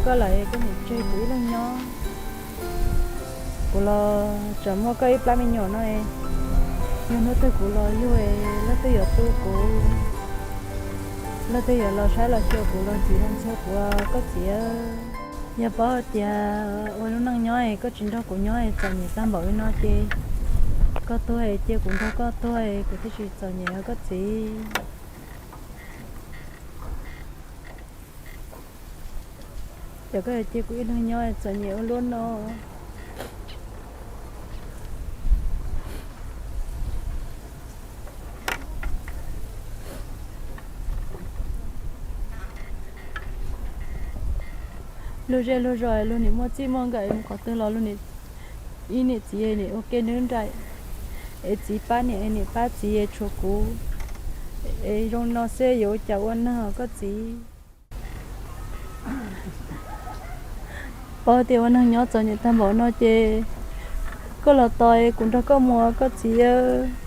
Koj lawm koj niam tseg kuv ib leeg nyob. Kuv los tseem muaj koj ib plab me nyuam no, yog hnub twg kuv los yug, leej twg yuav tu kuv? Leej twg yuav los saib los xyuas kuv, los txiv los ntxhua kuv, koj txiv? Yog paub hais tias ua lub neej nyob es koj tsis nrog kuv nyob es txom nyem tag npaum li no ces koj tuag es cia kuv nrog koj tuag es kuv thiaj tsis txom nyem os koj txiv. Ces koj yuav cia kuv ib leeg nyob txom nyem ua luaj no. Luag zej luag zos luag nim muaj txij muaj nkawm mus qhov twg los luag nim, ib niam txiv nim ua ke nruab nraim, es txiv pab niam es niam pab txiv es tshuav kuv, es zoo no xwb yuav ua cas ua neeg os koj txiv? Paub tias ua neeg nyob txom nyem tag npaum no ces koj los tos es kuv nrog koj mus koj txiv.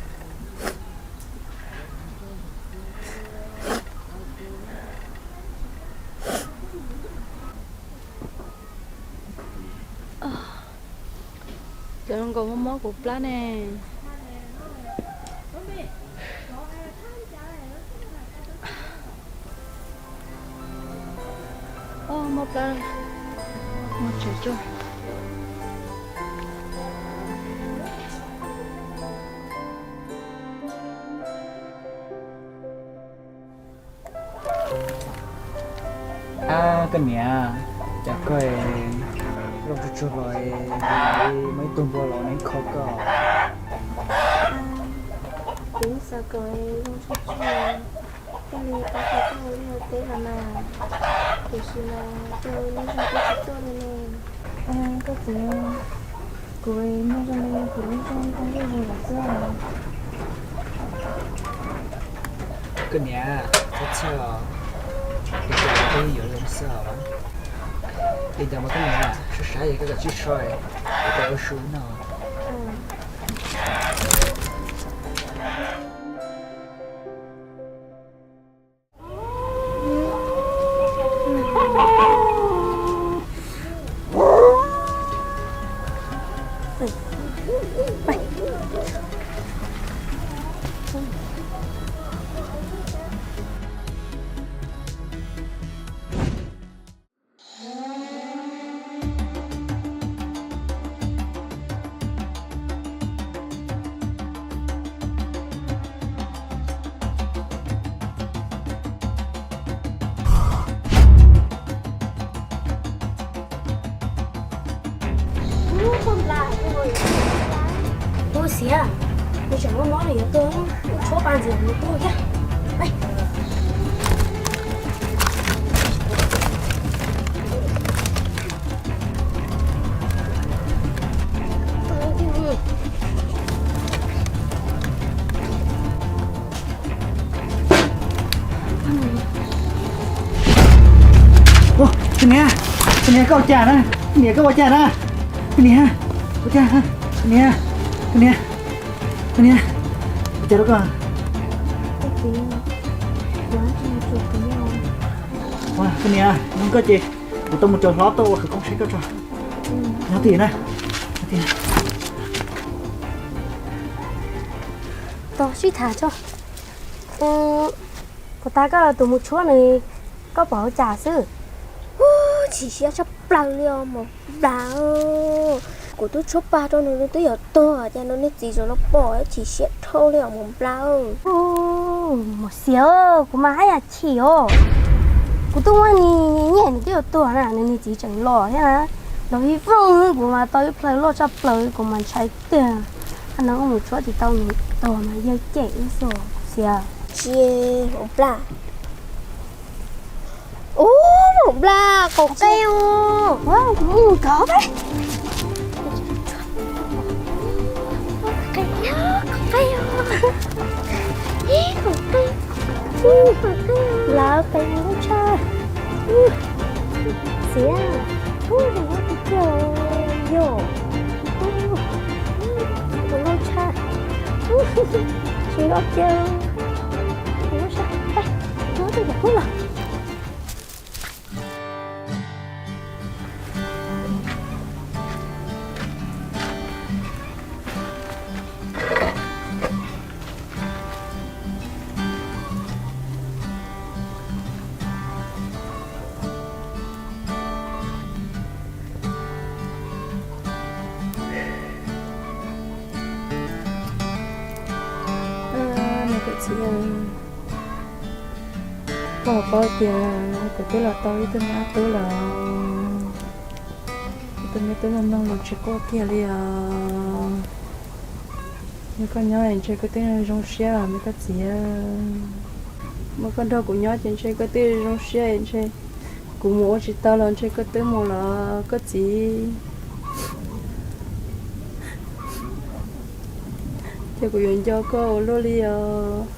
Cov nkaus mob mob kuv plab ne. Mob plab, mus tsev tso. Ab, koj niam, cas koj zoo tsuag tsuag los, muaj ib tug npua los neb kho koj. Kuv xav kom zoo tsuag tsuag, thiaj li pab tau koj ua liaj ua teb los mas, tiam sis mas koj lub zog koj tsis tuaj li ne. Koj txiv, kuv muaj zoo li kuv lub zog zoo zoo lawm xwb. Koj niam, txhob txhawj os, li cas los koj yeej yuav zoo xwb os. Li ntawd mas koj niam, saib saib koj kom tsij tso, kuv tau ua su noj. Ua xiav, nws tseem muaj mob nws yuav tuag, tshuab pa ntxiv nws tuag thiab. Koj niam, koj niam, koj ua cas na? Koj niam, koj ua cas na? Koj niam, ua cas? Koj niam, koj niam, koj niam, ua cas rau koj? Koj niam, nug koj ces kuv tau mus raws hlob tuaj ua khawv koob saib koj tso. Nyob twj ywm na. Tos sib tham tso. Puas tas koj tus mus tshuab nws, koj pom ua cas xwb? Chim siab tshaj plaws li os Maum Nplas. Kuv twb tshuab pa rau nws, nws twb yuav tuag ces nws niag txiv tseem los pom, chim siab dhau li os Maum Nplas. Maum Xiav, kuv mas haj yam chim os. Kuv twb muab nws nyiag, nws twb yuav tuag na, nws niag txiv tseem los thiab na. Los vij voog, kuv mas tau ib plhaw loj tshaj plaws, kuv mas ntshai tiag. Haj no wb mus tshuab tsis tau nws tuag mas yawg cem wb xwb Xiav. Tsis, Maum Nplas. Ub, Maum Nplas, qaum qe os. Ua, kuv mus kov peb. Qaum qe, qaum qe os. Ib, qaum qe. Ub, qaum qe, lawv qe lub tshaj. Xiav, ub, zoo nkauj tiag tiag yom. Ub, zoo nkauj tshaj. Ub, zoo nkauj tiag. Zoo nkauj tshaj. Peb, muab tej cov kub los. Txiv, koj paub tias kuv twb los tau ib tug me tub lawm. Ib tug me tub mloog mloog lus tsis quaj kiag li os. Yog koj nyob es ntshe koj twb zoo siab me koj txiv. Muaj koj nrog kuv nyob ces ntshe koj twb zoo siab ntshe. Kuv mus ua tsis tau los ntshe koj twb mus los koj txiv. Ces kuv yuav nco koj ua luaj li os.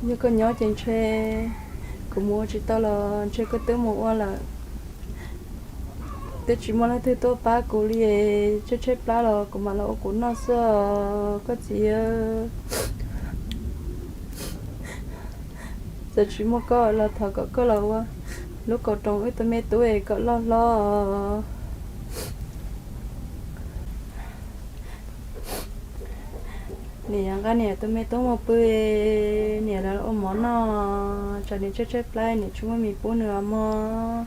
Yog koj nyob ces ntshe kuv mus ua tsis tau los ntshe koj twb mus ua lawm. Twb tsis muaj leej twg tuaj pab kuv li, tshaib tshaib plab los kuv mam los ua kuv noj xwb os koj txiv. Txawm tsis muaj koj los thov kom koj los ua lub kaus roos wb tus me tub es kom loj hlob. Niam yuav nqa niam tus me tub mus pw, niam los ua mov noj, tsam niam tshaib tshaib plab niam tsis muaj mis pub nws os mog.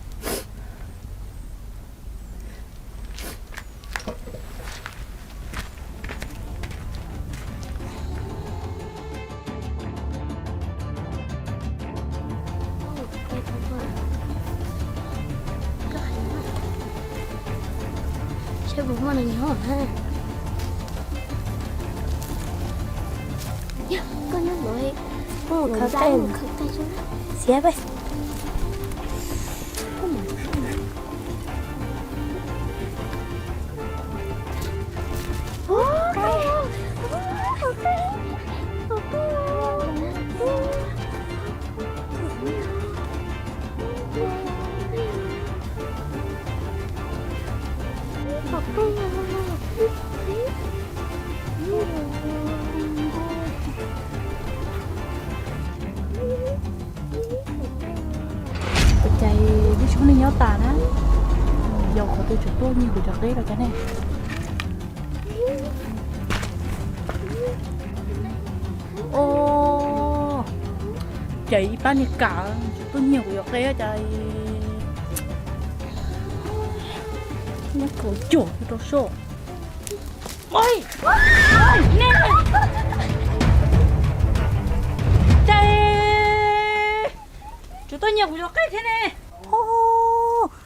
Seb puas muaj neeg nyob na. Koj nyob ntawd, khaws qaij, khaws qaij xiab peb. Ua cas twb tsis muaj neeg nyob tas na, yog qhov twg tseem tuaj nyiag kuv cov qeb los cas ne? Os, cas ib pab niag kam tseem tuaj nyiag kuv cov qeb cas. Nyob kaum cuag rau soj. Ua, cas tseem tuaj nyiag kuv cov qeb thiab ne?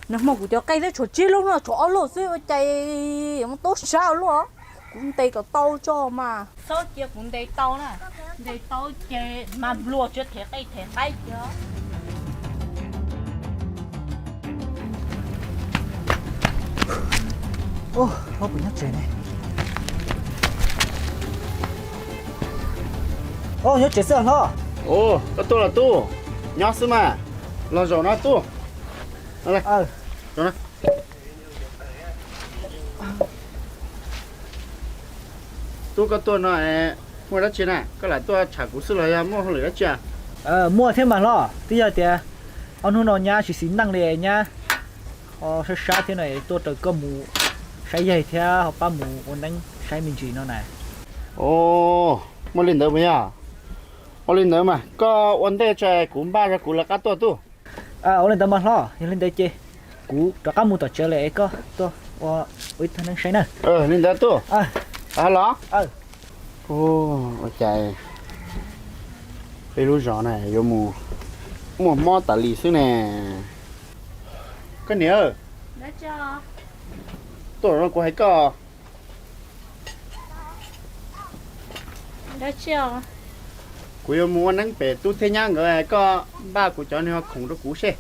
Nag hmo kuv cov qej thiab tshuav tsib lub no tshuav ob lub xwb ua cas yuav muaj tub sab ua luaj. Kuv ntes kom tau tso mas. Txhob cia kuv ntes tau na, ntes tau ces mas nplua tsuav them qej them qaib cia. Hlob puas nyob tsev ne? Os, nyob tsev xwb hlob. Os, koj tuaj los tub, nyob xwb mas, los zaum no tub. Tub, koj tuaj no muaj dab tsi na? Koj lam tuaj tsham kuv xwb los yog muaj hauj lwm dab tsi? Muaj thiab mas hlob, twb yog tias ob hnub no nyab tsis xis neej li, nyab ho sab sab thiab no, tuaj raws koj mus saib yaig thiab ho pab mus ua neeb saib me ntsis no na. Os, muaj li ntawd puas yog? Ua li ntawd mas koj ua ntej tso kuv npaj rau kuv lawv qab tuaj tub. Ua li ntawd mas hlob, yog li ntawd ces kuv rov qab mus tom tsev lawm es koj tuaj ua ib tug neeb saib na. Li ntawd tub. Los. Ua cas peb lub zos na yuav mus muaj mob tas li xwb ne. Koj niam, tuaj no kuv hais koj, kuv yuav mus ua neeb pem tub thiab nyab nkawd, koj npaj kuv cov niag khoom rau kuv seb.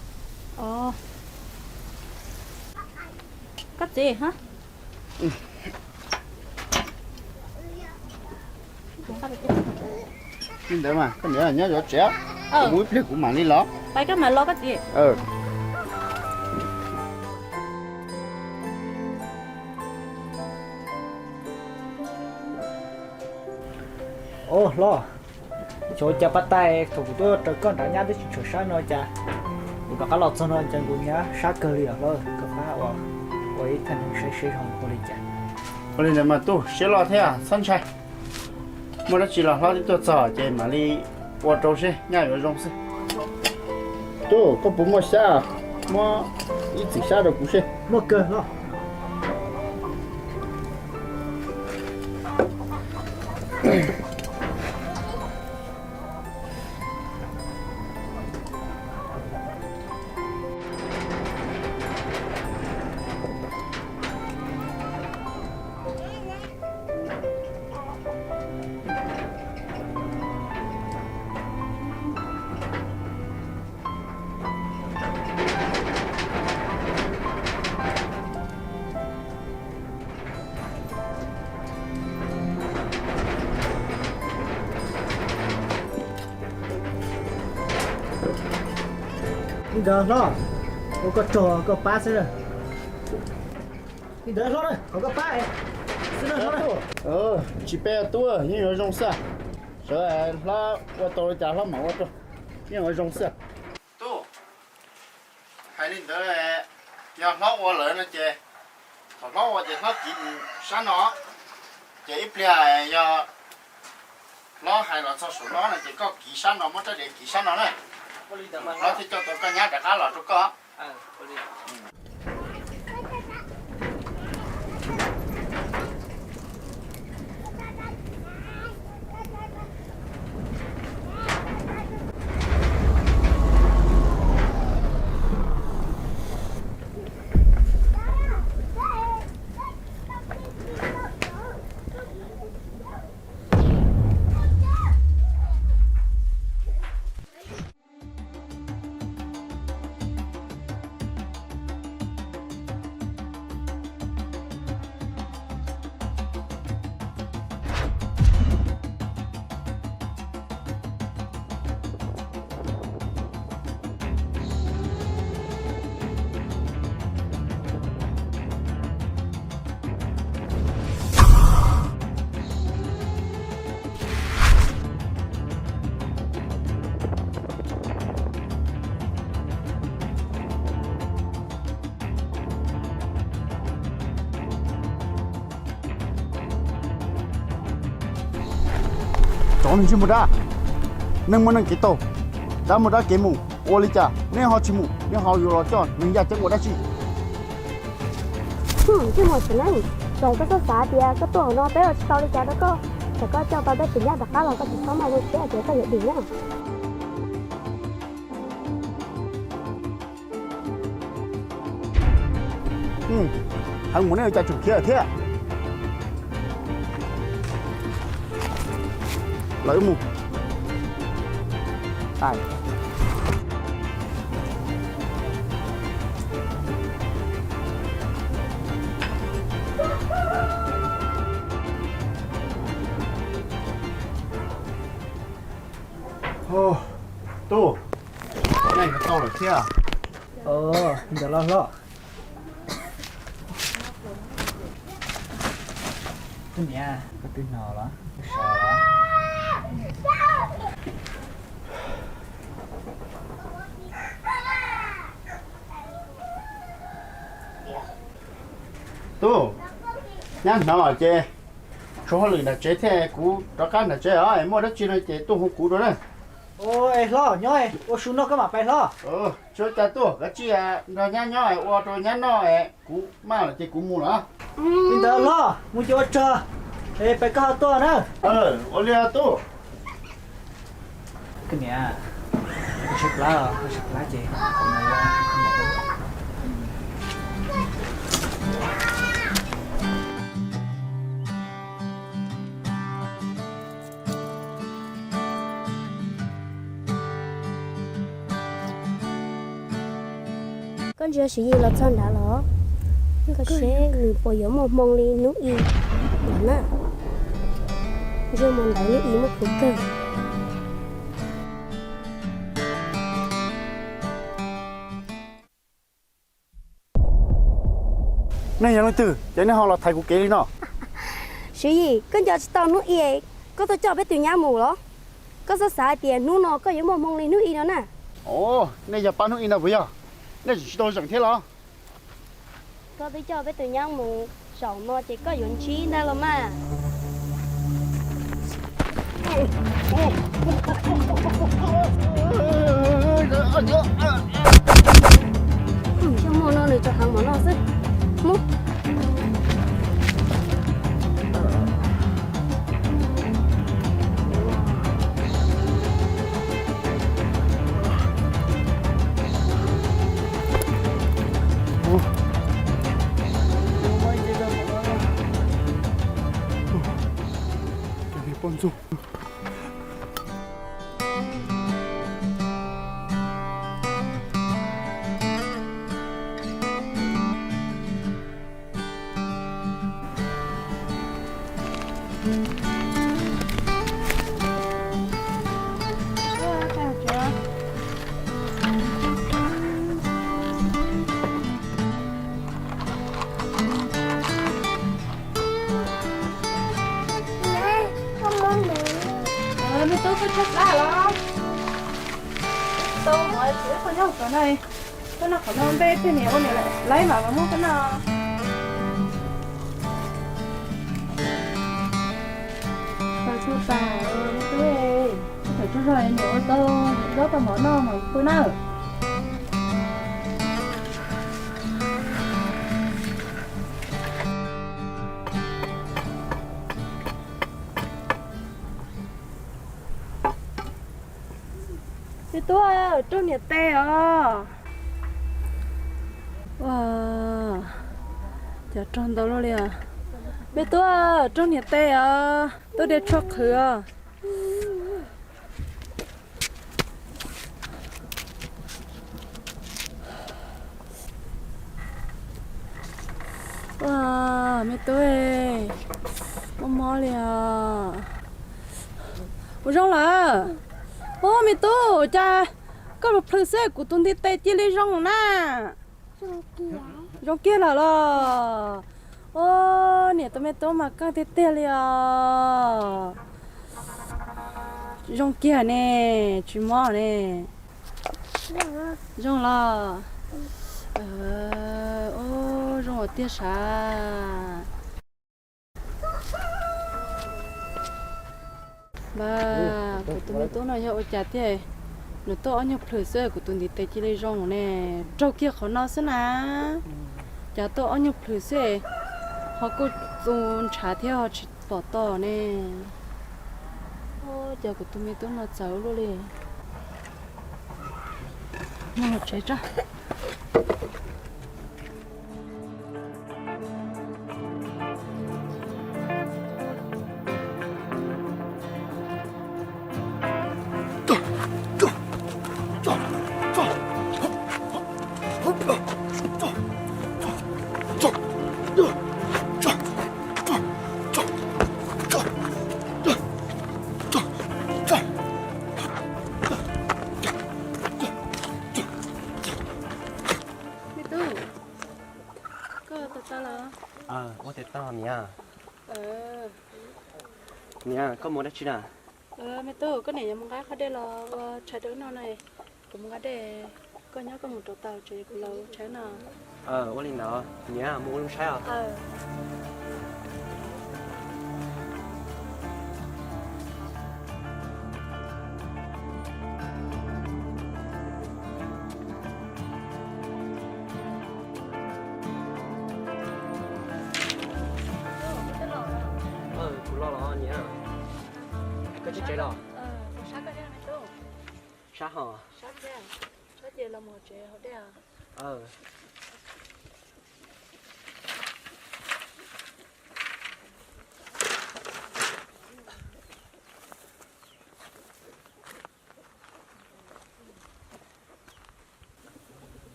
Koj txiv, li ntawd mas koj niam nyob zov tsev, kuv mus ib pliag kuv mam li los. Pais koj mam los koj txiv. Os hlob, xyov ua cas pab tais thaum kuv tuaj raws koj nrad nyab twb tsis tshua sab no cas kuv rov qab los txog no cas kuv nyab sab kawg li os hlob. Koj pab ua ib thaj neeb saib seb zoo ua li cas. Ua li ntawd mas tub, siab loj thiab txhob ntshai. Muaj dab tsi los hlob twb tuaj txog ces mam li ua rau seb nyab yuav zoo xwb. Tub, koj puas muaj xyab? Muab ib txwm xyab rau kuv seb. Muaj kawg hlob. Li ntawd hlob, ua koj tsaug koj pab xwb. Li ntawd hlob, thov koj pab xwb na hlob. Tsis peb tub yeej yuav zoo xwb. Sawv hlob ua tau li cas hlob mam ua rau, yeej yuav zoo xwb. Tub, hais li ntawd, yog hlob ua lawm no ces, thaum hlob ua ces hlob kiv mus sab no, ces ib pliag yog hlob hais los txog saum no no ces koj kiv sab no, muab rab diav kiv sab no na. Hlob thiaj coj tau koj nyab rov qab los rau koj. Tsov nws ntsej muag dab, neeg muaj neeg kev tau, dab muaj dab kev mus, ua li cas neb ho tsis mus, neb ho yuav los coj neeg yaj ceeb ua dab tsi? Ntsej muag txiv neej, txawm koj txhob xav tias koj tuaj hauv no peb ua tsis tau li cas rau koj, txawm koj coj tau peb tus nyab rov qab los koj tsis txhob maj ua siab tias koj yuav dim na. Heev mus neb ua cas tseem khiav thiab. Lawv mus. Tub, neb yuav tau lawm thiab. Ntawd los hlob. Koj niam, koj twb hnov los koj sov los? Tub, nyab hnov lawm ces tshuav hauj lwm nram tsev thiab, kuv rov qab nram tsev os, es muaj dab tsi no ces tuaj hu kuv dua na. Es hlob, nyob ua su noj koj mam pais hlob. Tsis ua cas tub, koj cia nrog nyab nyob es ua rau nyab noj es kuv maj lawm ces kuv mus lawm. Li ntawd hlob, mus ces ua tsaug, es pais koj ho tuaj na. Ua li tub. Koj niam, koj tshaib plab, koj tshaib plab ces kuv mus ua. Koj ntsia Siv Yis los txog nrad los? Koj seb nws puas yuav muaj hmoo li hnub i lawm na. Ntsia mas ntawd hnub i muaj qhov kawg. Nej yog leej twg ces nej ho los thaiv kuv kev li no? Siv Yis, koj nco tsis tau hnub i koj tuaj coj peb tus nyab mus los? Koj txhob xav hais tias hnub no koj yuav muaj hmoo li hnub i no na. Os, nej yog pab hnub i no puas yog? Nej tseem tsis tau zeem thiab los? Koj twb coj peb tus nyab mus zaum no ces koj yuav ntsib ntag los mas. Coj muaj no nws tso heev mov noj xwb. Mus. ntxuag. Me tub, koj tshaib plab los? Tau, koj nyob qhov no, koj noj qhov no, npej peg niam ua niam lawv mas muab koj noj. Tau tsuag tas, me tub, koj thaum tsaug zog niam ua tau zaub tau mov noj mas pw nawb. Me tub, raug niam tes os. Ua, cov raug ntau luaj li os. Me tub, raug niam tes os, tuaj de tshuaj qhwv os. Ua, me tub, mob mob li os. Ua zoo lawm. Ua, me tub, cas koj los plhws xwb kuv tus ntiv tes cia li zoo na. Zoo kiag lawm los? Ua, niam tus me tub mas keej tiag tiag li os. Zoo kiag ne, tsis mob ne. Zoo los? Ua, zoo tiag sav. Npawg, kuv tus me tub no yog ua cas tiag, nws tuaj ob nyuag plhws xwb kuv tus ntiv tes cia li zoo ne, raug kiag qhov no xwb na. Cas tuaj ob nyuag plhws xwb, ho kuj tu ntshav thiab ho tsis pom tos ne. Cas kuv tus me tub no txawv luaj li. Mus tsev tso. Me tub, koj tes tau los? Ua tes tau niam. Niam, koj mus dab tsi na? Me tub, koj niam yuav mus nqa qhov dej los ua tshais rau wb noj no. Kuv mus nqa dej, koj nyob koj mus rau tau tsev kuv los ua tshais no. Ua li ntawd niam, mus ua zoo saib os. Kuv los los niam. Koj tsis tsev los? Sab hos.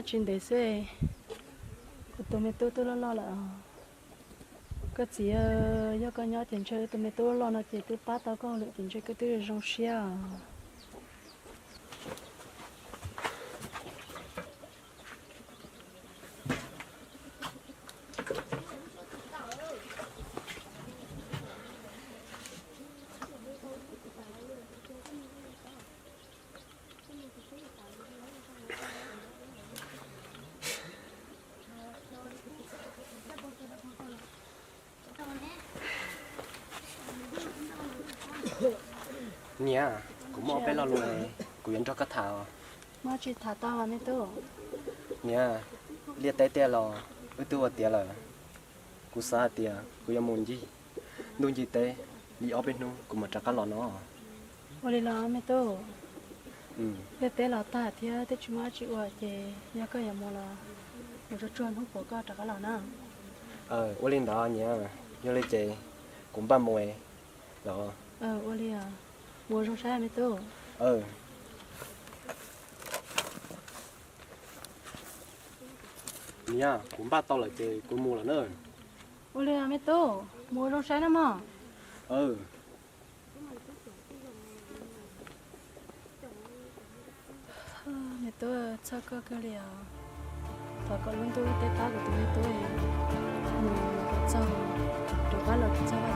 Tsis ntev xwb, kuv tus me tub twb loj loj lawm. Koj txiv, yog koj nyob ces ntshe wb tus me tub loj loj no ces twb pab tau koj hauj lwm ces ntshe koj twb zoo siab os. Niam, kuv muaj ob peb lo lus kuv yuav nrog koj tham. Muaj tsis tham tau me tub. Niam, liaj teb tiaj los wb twb ua tiav lawm. Kuv xav hais tias kuv yuav mus ncig ntuj ncig teb li ob peb hnub kuv mam rov qab los no. Ua li los me tub, liaj teb los tag thiab twb tsis muaj dab tsi ua ces yog koj yuav mus los mus tsuag tsuag hnub puav koj rov qab los na. Ua li ntawd niam. Yog li ces kuv npaj mus los. Ua li, mus zoo saib me tub. Niam, kuv npaj tau lawm ces kuv mus lawm na. Ua li me tub, mus zoo saib na mog. Me tub, txhawj koj kawg li os. Thov kom lub ntuj teb pab kuv tus me tub, nws kom txog, rov qab los txog vaj